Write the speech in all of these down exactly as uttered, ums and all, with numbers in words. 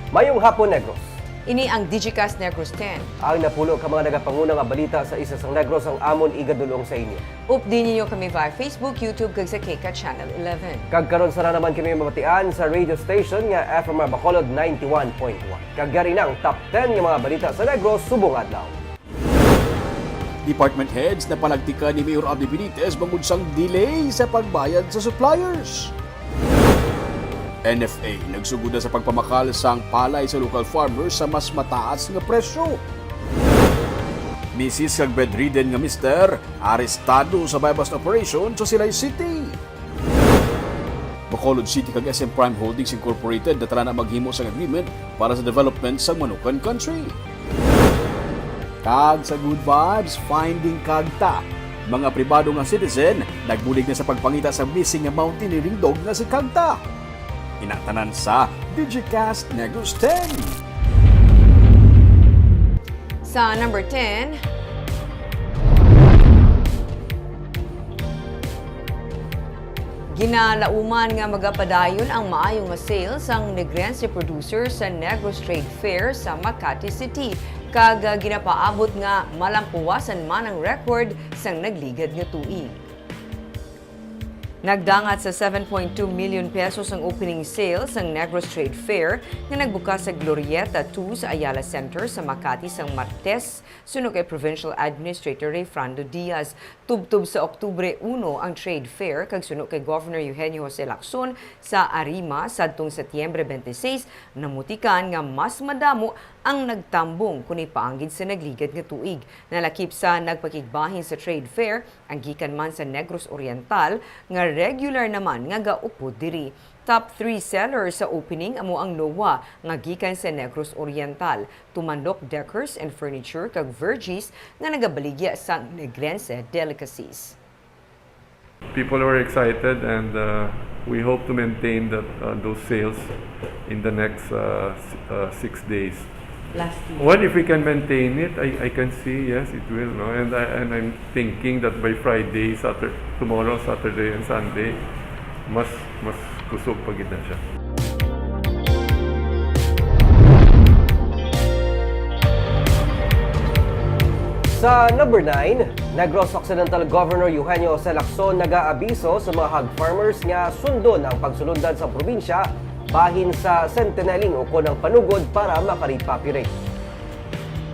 Mayong hapon, Negros. Ini ang Digicast Negros ten. Ang napulo ka mga nagapanguna nga balita sa isa sang Negros ang amon igadul-ong sa inyo. Updi ninyo kami via Facebook, YouTube, kag sa KCAT Channel eleven. Kag karon, sara naman kami mabatian sa radio station nga F M R Bacolod ninety-one point one. Kag yari na ang top ten nga mga balita sa Negros subong adlaw. Department heads napalagtikan ni Mayor Abby Benitez bangod sang delay sa pagbayad sa suppliers. N F A nagsugod na sa pagpamakal sang palay sa local farmers sa mas mataas nga presyo. Misis kag bedridden nga mister arestado sa buy-bust operation sa Silay City. Bacolod City kag S M Prime Holdings Incorporated natala na maghimo sang agreement para sa development sang Manukan Country. Kag sa Good Vibes, finding Kagta. Mga pribado nga citizen nagbulig na sa pagpangita sa missing nga mountaineering dog nga si Kagta. Ina tanan sa Digicast Negros ten. Sa number ten, ginalauman nga magapadayon ang maayo nga sales sang Negrense producer sa Negros Trade Fair sa Makati City, kag, ah, ginapaabot nga malampuwasan man ang record sang nagligad nga tuig. Nagdangat sa seven point two million pesos ang opening sales sang Negros Trade Fair nga nagbukas sa Glorieta two sa Ayala Center sa Makati sang Martes, suno kay Provincial Administrator Rayfrando Diaz. Tubtob sa Oktubre uno ang trade fair, kag suno kay Governor Eugenio Jose Lacson sa Arima sadtong Setyembre twenty-six, namutikan nga mas madamo ang nagtambong kon ipaanggid sa nagligad nga tuig. Nalakip sa nagpakigbahin sa trade fair ang gikan man sa Negros Oriental, nga regular naman nga gaupod diri. Top three seller sa opening amo ang Noah nga gikan sa Negros Oriental, Tumanlok Decors and Furniture, kag Vergie's nga nagabaligya sang Negrense delicacies. People were excited and, uh, we hope to maintain that, uh, those sales in the next, uh, s- uh, six days. Last year. Well, if we can maintain it, I, I can see, yes, it will, no? And I, and I'm thinking that by Friday, Saturday, tomorrow, Saturday and Sunday, mas, mas kusog pa gid na siya. Sa number nine, Negros Occidental Governor Eugenio Jose Lacson nagaabiso sa mga hog farmers nga sundon ang pagsulundan sa probinsya bahin sa Centeneling ukon ang panugod para makarepopulate.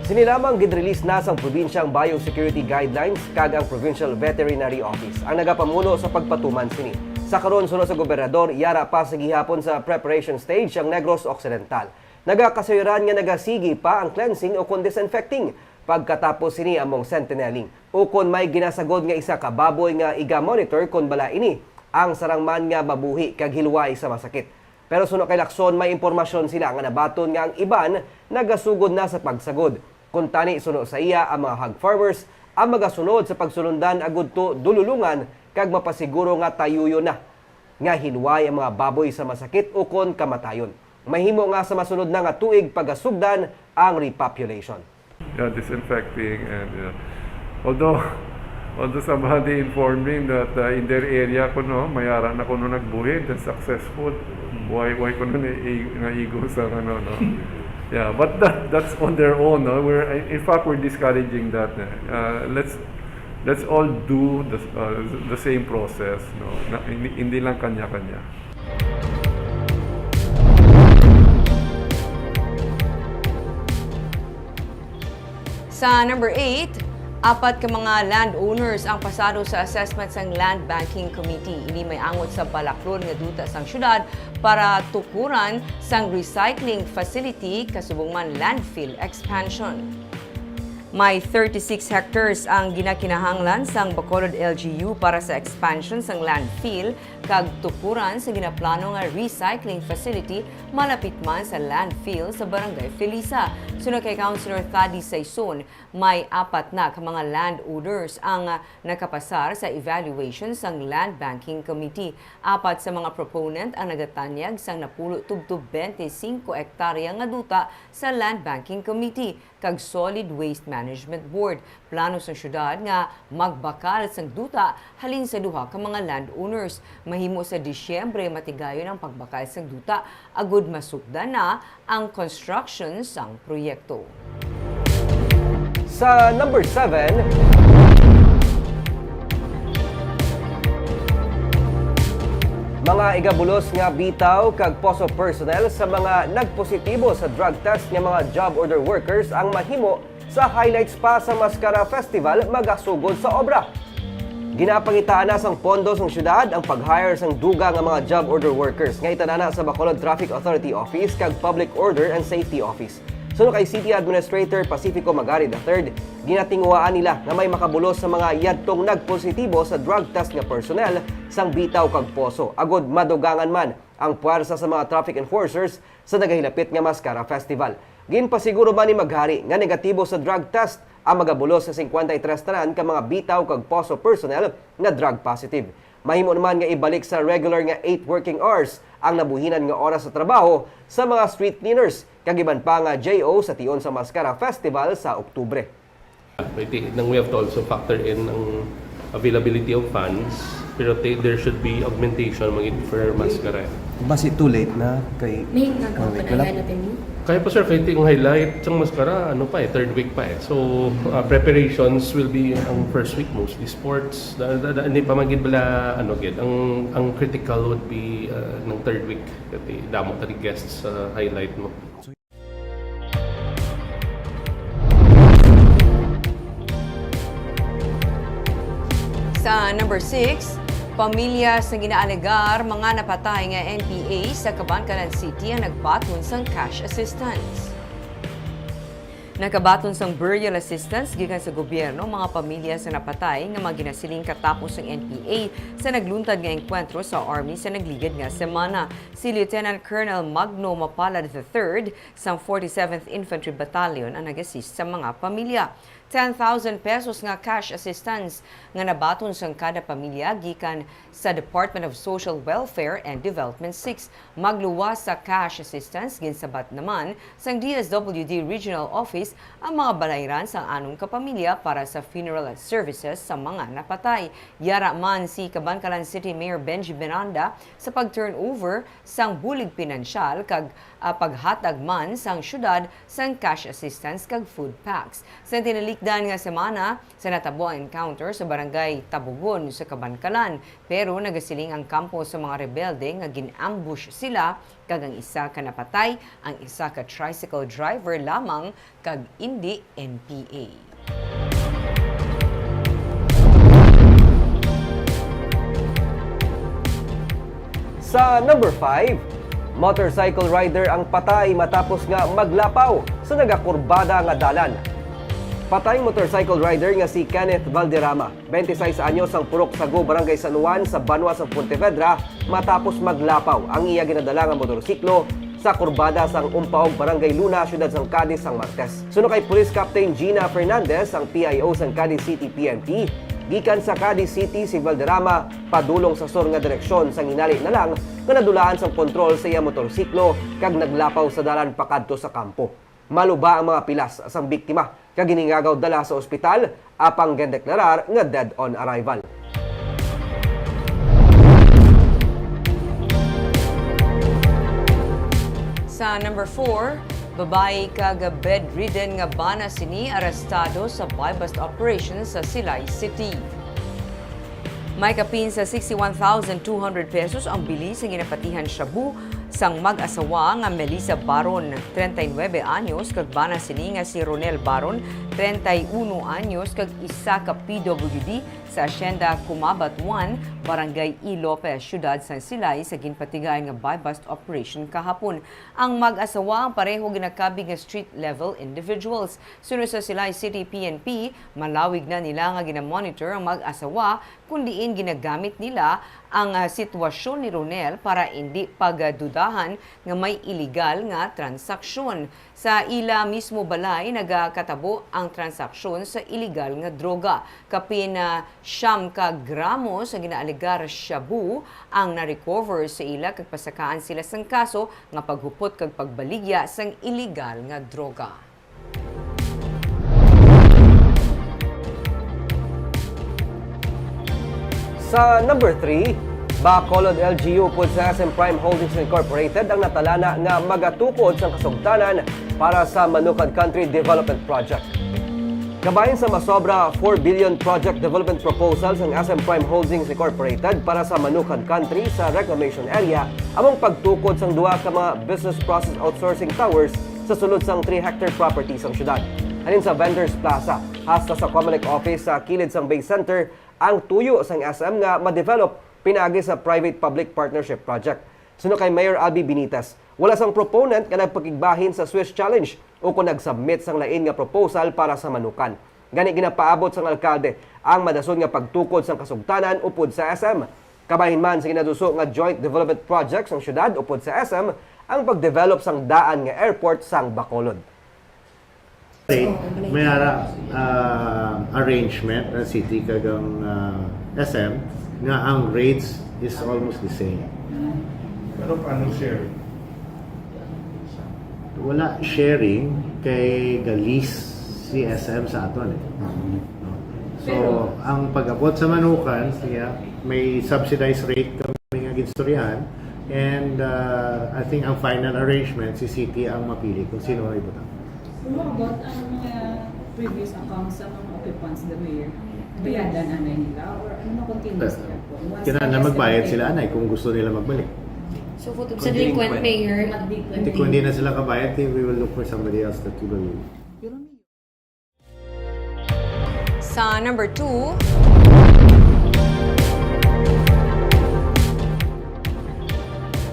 Sini lamang ginrelease na sang probinsya ang Biosecurity Guidelines kag ang Provincial Veterinary Office ang nagapamuno sa pagpatuman sini. Sa karon, suno sa gobernador, yara pa sa gihapon sa preparation stage ang Negros Occidental. Nagakasayuran nga nagasigi pa ang cleansing ukon disinfecting. Pagkatapos sini among Centeneling, ukon may ginasagod nga isa ka baboy nga iga-monitor kon bala ini ang sarang man nga mabuhi kag hilway sa masakit. Pero suno kay Lacson, may impormasyon sila nga nabaton nga ang iban nagasugod na sa pagsagod. Kuntani, suno sa iya, ang mga hog farmers ang magasunod sa pagsulundan agud to dululungan kag mapasiguro nga tayuyon na nga hilway ang mga baboy sa masakit ukon kamatayon. Mahimo nga sa masunod na nga tuig pagasugdan ang repopulation. Yeah, disinfecting and, you know, although, although somebody informed me that, uh, in their area kuno, may ara na kuno nagbuhi, that's successful. Why, why kuno na i-, naigo sa ano, no? Yeah, but that, that's on their own, no? We're, in fact, we're discouraging that, eh. Uh, let's, let's all do the, uh, the same process, no? Na, hindi, hindi lang kanya-kanya. Sa number eight, apat ka mga landowners ang pasado sa assessment sang Land Banking Committee. Ini may angot sa balaklon nga duta sang syudad para tukuran sang recycling facility, kasubong man landfill expansion. May thirty-six hectares ang ginakinahanglan sang Bacolod L G U para sa expansion sang landfill kag tukuran sa ginaplano nga recycling facility malapit man sa landfill sa Barangay Felisa. Suno kay Councilor Thady Saison, may apat na ka mga landowners ang, ah, nakapasar sa evaluation sang Land Banking Committee. Apat sa mga proponent ang nagatanyag sang napulo tubtob twenty-five hektarya nga duta sa Land Banking Committee. kag Solid Waste Management Board. Plano sang syudad nga magbakal sang duta halin sa duha ka mga landowners. Mahimo sa Disyembre matigayon ang pagbakal sang duta agud masukdan na ang construction sang proyekto. Sa number seven, mga igabulos nga bitaw kag poso personnel sa mga nagpositibo sa drug test nga mga job order workers ang mahimo sa highlight spa sa Mascara Festival magasugod sa obra. Ginapangitaan na sang pondo sang syudad ang pag-hire sang dugang nga mga job order workers nga itanana sa Bacolod Traffic Authority Office kag Public Order and Safety Office. Suno kay City Administrator Pacifico Magari the third, ginatinguhaan nila nga may makabulos sa mga yadtong nagpositibo sa drug test nga personnel sang bitaw kag poso, agud madugangan man ang puwersa sa mga traffic enforcers sa nagahilapit nga Mascara Festival. Ginpasiguro man ni Magari nga negatibo sa drug test ang magabulos sa singkwenta y tres tanan ka mga bitaw kag poso personnel nga drug positive. Mahimo naman nga ibalik sa regular nga eight working hours ang nabuhinan nga oras sa trabaho sa mga street cleaners kag iban pa nga J O sa tion sa Mascara Festival sa Oktubre. Iti, then we have to also factor in ang availability of funds, pero ti-, there should be augmentation magid for Mascara. Basi too late na kay May nagpapanayan natin mo? Kaya po, sir, kay ti ang highlight sang Mascara, ano pa eh, third week pa eh. So, uh, preparations will be ang first week, mostly sports. Da, da, da, hindi pa magid bala, ano gid, ang, ang critical would be uh, ng third week. Kay damo tadi guests sa highlight mo. Sa number six, pamilya sa ginaalegar mga napatay nga N P A sa Kabankalan City ang nagbaton sang cash assistance. Nakabaton sang burial assistance gikan sa gobyerno mga pamilya sa napatay nga mga ginasiling katapos sang N P A sa nagluntad nga engkwentro sa Army sa nagligad nga semana. Si Lieutenant Colonel Magno Mapalad the third sang forty-seventh Infantry Battalion ang nag-assist sa mga pamilya. Ten thousand pesos nga cash assistance nga nabaton sang kada pamilya gikan sa Department of Social Welfare and Development six. Magluwas sa cash assistance, ginsabat naman sang D S W D Regional Office ang mga balayran sang anom ka pamilya para sa funeral services sa mga napatay. Yara man si Kabankalan City Mayor Benji Benanda sa pag-turnover sang bulig pinansyal kag, ah, paghatag man sang syudad sang cash assistance kag food packs. Sa tinalikdan nga semana, sa natabo ang encounter sa Barangay Tabugon sa Kabankalan, pero nagasiling ang kampo sa mga rebelde nga gin-ambush sila kag ang isa ka napatay, ang isa ka tricycle driver lamang kag indi N P A. Sa number five, motorcycle rider ang patay matapos nga maglapaw sa nagakurbada nga dalan. Patay ang motorcycle rider nga si Kenneth Valderrama, twenty-six anyos, sang Purok Sago, Barangay San Juan, sa banwa sang Pontevedra, matapos maglapaw ang iya ginadala nga motorsiklo sa kurbada sang Umpaog, Barangay Luna, Siyudad sang Cadiz, sang Martes. Suno kay Police Captain Gina Fernandez, ang P I O sang Cadiz City P N P, gikan sa Cadiz City si Valderrama padulong sa sur nga direksyon, sang hinali na lang nga nadulaan sang kontrol sa iya motorsiklo kag naglapaw sa dalan pakadto sa kampo. Maluba ang mga pilas sang biktima kag giningagaw dala sa ospital, apang gindeklarar nga dead on arrival. Sa number four, babayi kag bedridden nga bana sini arestado sa buy-bust operation sa Silay City. May kapin sa sixty-one thousand two hundred pesos ang bili sa ginapatihan shabu sang mag-asawa nga Melissa Baron, treinta y nueve anyos, kag bana sini nga si Ronel Baron, treinta y uno anyos, kag isa ka P W D sa Hacienda Kumabat one, Barangay E. Lopez, Siyudad sang Silay, sa ginpatigayon nga buy-bust operation kahapon. Ang mag-asawa ang pareho ginakabig nga street-level individuals. Suno sa Silay City P N P, malawig na nila nga ginamonitor ang mag-asawa, kun diin ginagamit nila ang, ah, sitwasyon ni Ronel para indi pagdudahan nga may iligal nga transaksyon. Sa ila mismo balay, nagakatabo ang transaksyon sa iligal nga droga. Kapin, ah, siyam ka gramo sa ginaalegar shabu ang na-recover sa ila, kag pasakaan sila sang kaso nga paghupot kag pagbaligya sang iligal nga droga. Sa number three, Bacolod L G U upod sa S M Prime Holdings Incorporated ang natalana nga magatukod sang kasugtanan para sa Manukan Country Development Project. Kabahin sa masobra four billion project development proposal sang S M Prime Holdings Incorporated para sa Manukan Country sa Reclamation Area, among pagtukod sang duha ka mga business process outsourcing towers sa sulod sang three hectare property sang syudad. Halin sa Vendors Plaza hasta sa Comelec office sa kilid sang Bay Center, ang tuyo sang S M nga ma-develop pinaagi sa private-public partnership project. Suno kay Mayor Albee Benitez, wala sang proponent nga nagpakigbahin sa Swiss Challenge o kon nag-submit sang lain nga proposal para sa Manukan. Gani, ginapaabot sang alkalde ang madason nga pagtukod sang kasugtanan upod sa S M. Kabahin man sa ginaduso nga joint development project sang syudad upod sa S M ang pagdevelop sang daan nga airport sang Bacolod. May ara, ah, arrangement ang city kag ang, ah, S M nga ang rates is almost the same. Pero paano sharing? Wala sharing kay ga-lease si S M sa aton eh. No? So, ang pag-abot sa Manukan, siya, may subsidized rate kami nga ginstoryahan, and, ah, I think ang final arrangement, si city ang mapili kung sino ang ibutang. Pero what about ang mga previous accounts sa mga occupants, the mayor? Bayadan anay nila or ano, continue sila po? Once Kailangan na the magbayad S M sila anay kung gusto nila magbalik. So, kung sa delinquent, mayor. Hindi, kung hindi na sila kabayad, then we will look for somebody else that will. Sa number two,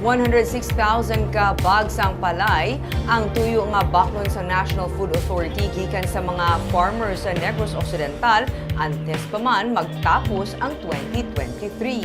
one hundred six thousand ka bag sang palay ang tuyo nga baklon sa National Food Authority gikan sa mga farmers sa Negros Occidental antes pa man magtapos ang twenty twenty-three.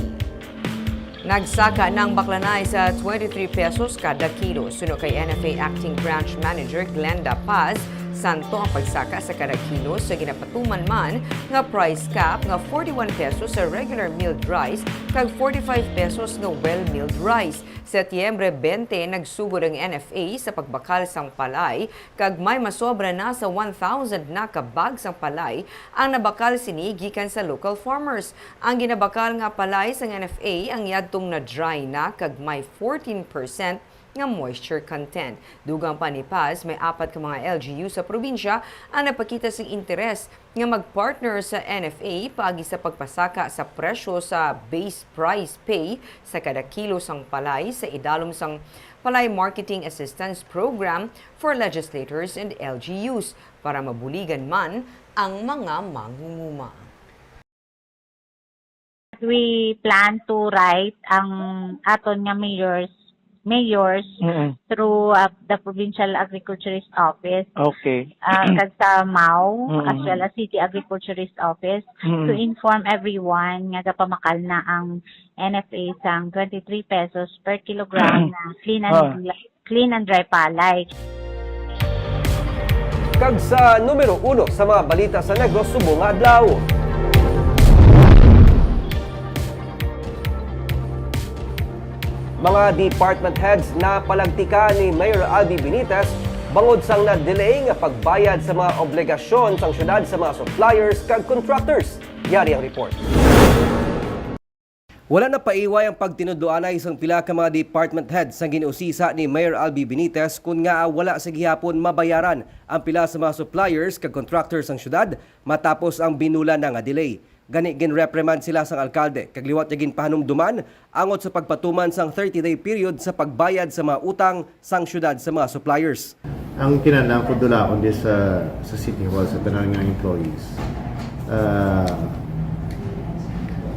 Nagsaka na ang baklanay sa twenty-three pesos kada kilo. Suno kay N F A Acting Branch Manager Glenda Paz Santo, ang pagsaka sa kada kilo sa ginapatuman man nga price cap nga forty-one pesos sa regular milled rice kag forty-five pesos nga well milled rice. Setyembre twenty, nagsugod ang N F A sa pagbakal sang palay kag may masobra na sa one thousand na ka bag sang palay ang nabakal sini gikan sa local farmers. Ang ginabakal nga palay sang N F A ang yadtong na-dry na kag may fourteen percent nga moisture content. Dugang pa ni Paz, may apat ka mga L G U sa probinsya ang nagpakita sing interes nga mag-partner sa N F A paagi sa pagpasaka sa presyo sa base price pay sa kada kilo sang palay sa idalom sang Palay Marketing Assistance Program for Legislators and L G Us para mabuligan man ang mga mangunguma. We plan to write ang aton nga mayors mayors Mm-mm. through uh, the Provincial Agriculturist Office Okay. uh, kag sa MAO Mm-mm. as well as City Agriculturist Office to Mm. inform everyone nga gapamakal na ang N F A sang twenty-three pesos per kilogram na clean and Ah. clean and dry palay. Kag sa numero uno sa mga balita sa Negros subong nga adlaw. Mga department heads napalagtika ni Mayor Albee Benitez bangod sang na-delay nga pagbayad sa mga obligasyon sang syudad sa mga suppliers kag contractors. Yari ang report. Wala na paiway ang pagtinudloanay sang pila ka mga department heads sang gin-usisa ni Mayor Albee Benitez, kun ngaa wala sa gihapon mabayaran ang pila sa mga suppliers kag contractors sang syudad matapos ang binulan na nga delay. Gani, ginreprimand sila sang alkalde kag liwat niya ginpahanumduman angot sa pagpatuman sang thirty-day period sa pagbayad sa mga utang sang syudad sa mga suppliers. Ang kinahanglan ko dulaon di sa, sa City Hall, sa tanan nga employees, ah,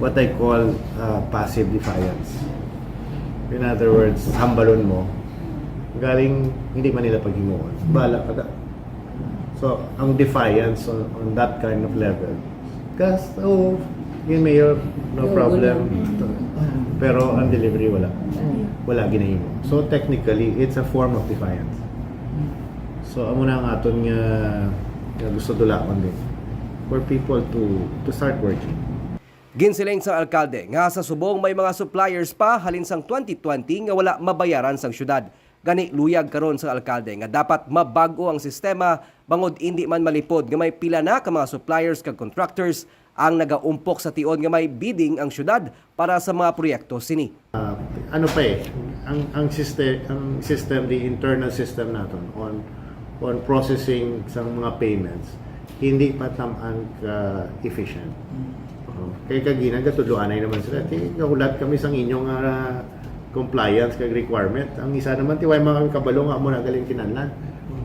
what I call, ah, passive defiance. In other words, hambalon mo, galing hindi man nila paghimuon. Bala ka da. So, ang defiance on, on that kind of level, kas, oh, yun, Mayor, no problem. Pero ang delivery, wala. Wala ginahimo. So, technically, it's a form of defiance. So, amo na ang aton nga, nga gusto dulaon din for people to to start working. Ginsiling sang alkalde nga sa subong may mga suppliers pa halin sang twenty twenty nga wala mabayaran sang syudad. Gani, luyag karon sang alkalde nga dapat mabag-o ang sistema bangod indi man malipod nga may pila na ka mga suppliers kag contractors Ang nagaumpok sa tion nga may bidding ang syudad para sa mga proyekto sini. Ano pa eh, ang, ang system, ang system, the internal system naton on, on processing sa mga payments, hindi pa tamaan ka efficient. Oh, kay kagina, gatudloanay naman sila. Kay gahulat kami sa inyo nga compliance kag requirement. Ang isa naman, tiway mga kami kabalo nga amo na galing kinahanglan.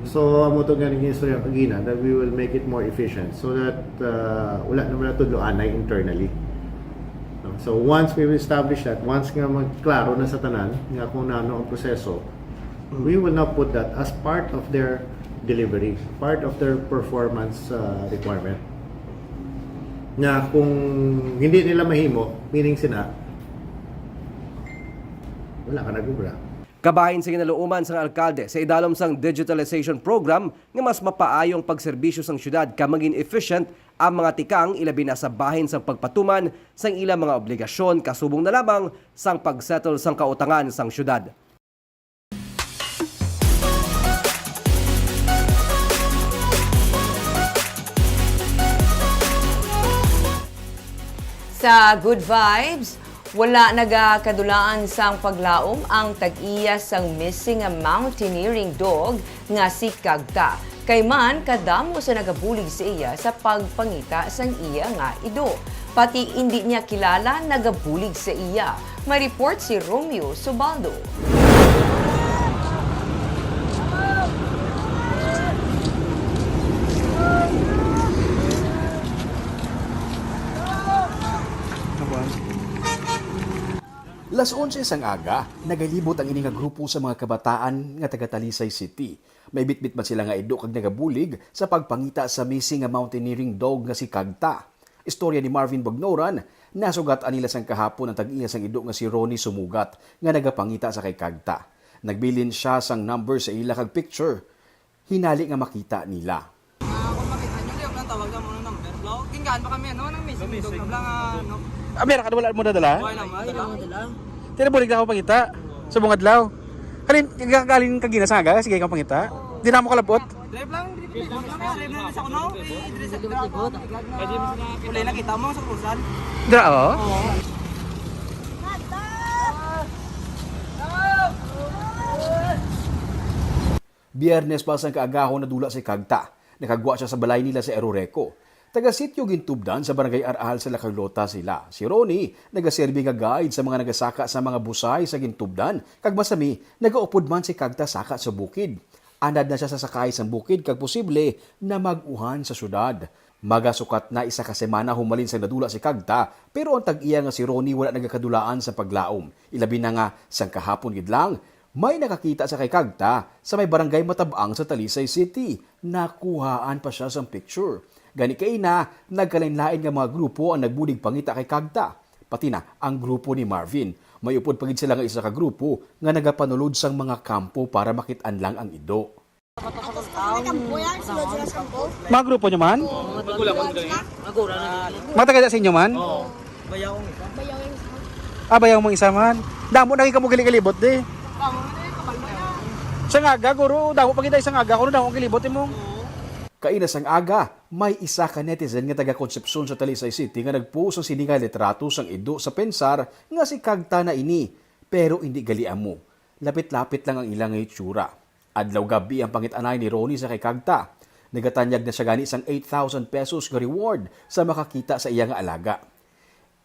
So, amo to galing istorya kagina that we will make it more efficient so that uh, wala naman na tudloanay internally. No? So, once we establish that, once nga magklaro na sa tanan nga kung ano ang proseso, we will now put that as part of their delivery, part of their performance uh, requirement. Nga kung hindi nila mahimo, meaning sina, wala ka nag-ubra. Kabahin sa ginaluoman sang alkalde sa idalom sang digitalization program nga mas mapaayo ang pagserbisyo sang syudad kag magin efficient ang mga tikang, ilabi na sa bahin sang pagpatuman sang ilang mga obligasyon kasubong na lamang sang pag-settle sang kautangan sang syudad. Sa Good Vibes, wala nagakadulaan sang paglaom ang tag-iya sang missing mountaineering dog nga si Kagta. Kay man kadamo sa nagabulig sa iya sa pagpangita sang iya nga ido. Pati indi niya kilala nagabulig sa iya. May report si Romeo Subaldo. Las onse sang aga, nagalibot ang ini nga grupo sa mga kabataan nga taga Talisay City. May bitbit man sila nga ido kag nagabulig sa pagpangita sa missing nga mountaineering dog nga si Kagta. Istorya ni Marvin Bognoran, nasugat-an nila sang kahapon ang tag-iya sang ido nga si Ronnie Sumugat nga nagapangita sa kay Kagta. Nagbilin siya sang number sa ila kag picture. Hinali nga makita nila. Ah, kung makita nyo, di ako lang tawag ang mga number. Lo, gingaan pa kami, ano, nang missing dog na lang, ah, no? Abi ra ka, wala mo nadala? Wala mo nadala. Tira bulig na ako pangita. Sa bungad law. Halin, gagaling ka gina sa aga, sige kang pangita. Di na mo kalabot. Drive lang, drive lang, drive lang sa kuno. Eh, drive sa kuno. Wala nakita mo sa krusan. Dira, oh. Oo. Biyernes pa sang kaagahon nadula si Kagta. Nakagwa siya sa balay nila sa Eroreco. Taga Sitio Gintubdan sa Barangay Arahal sa La Carlota sila. Si Ronnie, nagaserbi nga guide sa mga nagasaka sa mga busay sa Gintubdan, kag masami, nagaupod man si Kagta saka sa bukid. Anad na siya sa sakay sang bukid kag posible na mag-uhan sa syudad. Magasukat na isa ka semana humalin sang nadula si Kagta, pero ang tag-iya nga si Ronnie wala nagakadulaan sa paglaom. Ilabi na nga, sang kahapon gid lang, may nakakita sa kay Kagta sa may barangay Matab-ang sa Talisay City. Nakuhaan pa siya sang picture. Gani kaina, nagkalainlain nga mga grupo ang nagbulig pangita kay Kagta. Pati na ang grupo ni Marvin. May upod pa gid sila nga isa ka grupo nga nagapanulod sang mga kampo para makit-an lang ang ido. Mga grupo nyo man? Mga taga sa inyo man? Ah, bayaw mo isa man. Damo na kamo gali-galibot di. Sa ngaga, guro, damo pa kita sa ngaga, kuno damo ang galibot mo. Kaina sang aga, may isa ka netizen nga taga Concepcion sa Talisay City nga nagpost sang sini nga litrato sang ido sa pensar nga si Kagta na ini, pero indi gali amo. Lapit-lapit lang ang ila nga hitsura. Adlaw gab-i ang pangit-anay ni Ronnie sa kay Kagta. Nagatanyag na siya gani sang eight thousand pesos nga reward sa makakita sa iya nga alaga.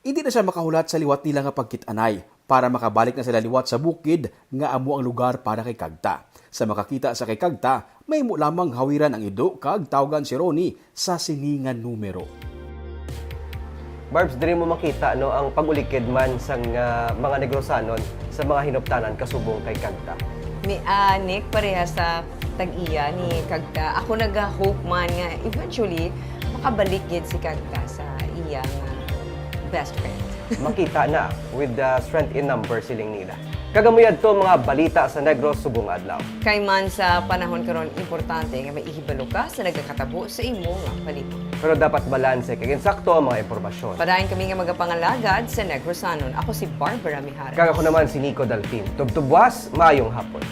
Indi na siya makahulat sa liwat nila nga pagkit-anay para makabalik na sila liwat sa bukid nga amo ang lugar para kay Kagta. Sa makakita sa kay Kagta, mahimo lamang hawiran ang ido kag tawgan si Ronnie sa sini nga numero. Barbs, diri mo makita, no, ang pag-ulikid man sang, ah, mga Negrosanon sa mga hinuptanan kasubong kay Kagta. Ni, ah, Nick, pareha sa tag-iya ni Kagta, ako naga-hope man nga eventually makabalik gid si Kagta sa iya nga best friend. Makita na with the strength in numbers, siling nila. Kag amo yadto mga balita sa Negros subong adlaw. Kay man sa panahon karon, importante nga may ihibalo ka sa nagakatabo sa imo nga palibot. Pero dapat balanse kag insakto ang mga impormasyon. Padayon kami nga magapangalagad sa Negrosanon. Ako si Barbara Mijares. Kag ako naman si Nico Dalpin. Tubtubwas, maayong hapon.